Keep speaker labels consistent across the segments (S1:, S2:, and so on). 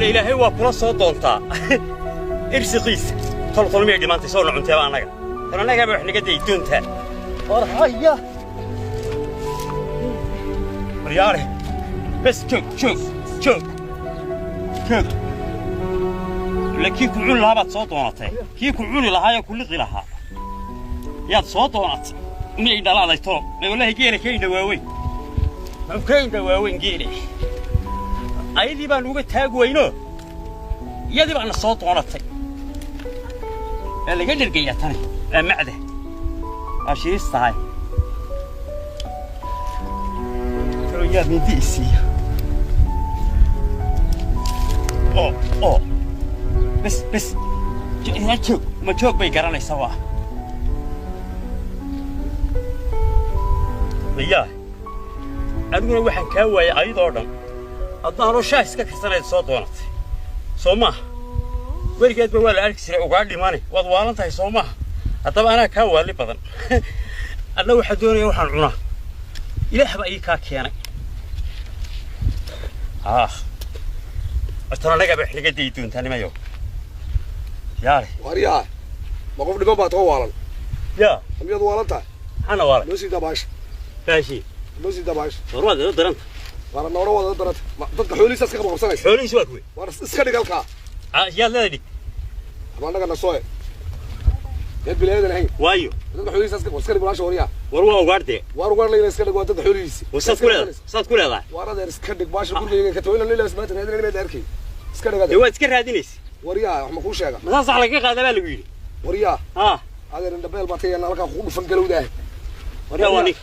S1: Ila Ilaahay waa kula soo doontaa irsiqiisa. Tol tol miyay dhimaantay soo na cunteeba annaga? Tan annagaaba wax naga dayi doontaa. War haya, waryaare, bes, joog, joog, joog, joog. Ila kii ku cuni lahaa baad soo doonatay, kii ku cuni lahaa ee ku liqi lahaa yaad soo doonatay. Miyay dhalaaday tolo? May, wallaahi geela ka indha waaweyn, muxuu ka indha waaweyn geele. Ayadii baan uga taag weyno, iyadii baana soo doonatay. Waa laga dhergayaa tani, waa macda, waa shiis tahay. Tolo yaa mindi isiiya? Oo oo bes bes, joog, ma joog bay garanaysaa. Waa yaa adiguna waxaan kaa waayay ayadoo dhan adnaanoo shaah iska karsanayd soo doonatay, soo maaha? Weligeedba waa la arki jiray ugaa dhimane. Waad waalan tahay, soo maaha? Haddaba anaa kaa waali badan. Adna waxaa doonaya waxaan cunaa, Ilaah baa ii kaa keenay. Ah, tan annagaa wax naga dayi doontaa, nimayow, yaare.
S2: Waryaa, ma qof dhiman baa too waalan?
S1: Yaa?
S2: Miyaad waalan tahay?
S1: Maxaana waalay?
S2: Noo sii dabaasha.
S1: Baashi.
S2: Noo sii dabaasha.
S1: War waad ila daranta.
S2: Waana noora wada daranta. Dadka xoolihiisa iska qabqabsanaysa.
S1: Xoolihiis waa kuwe?
S2: Waar iska dhig halkaa.
S1: Ah, yaad leedahay dhig.
S2: Ama annaga nasooye yaad bilaadan ahayn.
S1: Waayo.
S2: Dadka xoolihiisa iska iska dhig walaasha, waryaa.
S1: War waa ugaadh dee.
S2: Waar ugaar layna iska dhig, waa dadka xoolihiisi.
S1: War saad ku leedahay, saad ku leedahay.
S2: Waar adeer, iska dhig baasha gurigayga ka tawayna leelas maanta raadinayna arkay. Iska dhig
S1: dee
S2: adeer.
S1: Waad iska raadinaysa.
S2: Waryaa, wax ma kuu sheega?
S1: Masaa sax lagaga qaadaa baa lagu yidhi.
S2: Waryaa.
S1: Ah.
S2: Adeer, indhabeel baa tayana halkaa kugu dhufan galowdaah.
S1: Waryaa, waa ninka.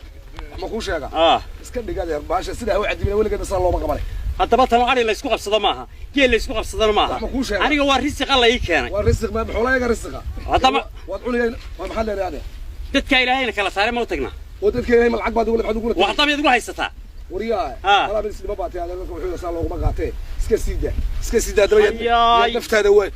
S2: Wax ma kuu sheega?
S1: Ah.
S2: Iska dhig adeer baasha, sidaa ha u cadibina, weligeedna sidaa looma qabanay.
S1: Haddaba tan ari la isku qabsado maaha, geel la isku qabsadana maaha.
S2: Wax ma kuu sheega?
S1: Aniga waa risiqa la ii keenay.
S2: Waa risiq ma xoolayaga risiqa.
S1: Haddaba
S2: waad cunayeen, waa maxaa leedahay adeer?
S1: Dadka Ilaahayna kala saaray ma u tagnaa?
S2: Oo dadka Ilaahay ma lacag baad ugu maxaad ugula?
S1: Waa haddaba yaad ugu haysataa.
S2: Waryaa.
S1: Ah.
S2: Walaa mid isdhima baatay adeer, dadka wuxuu saa looguma qaatee. Iska sii daa, iska sii daa. Daba
S1: Ayaay.
S2: naftaada waay.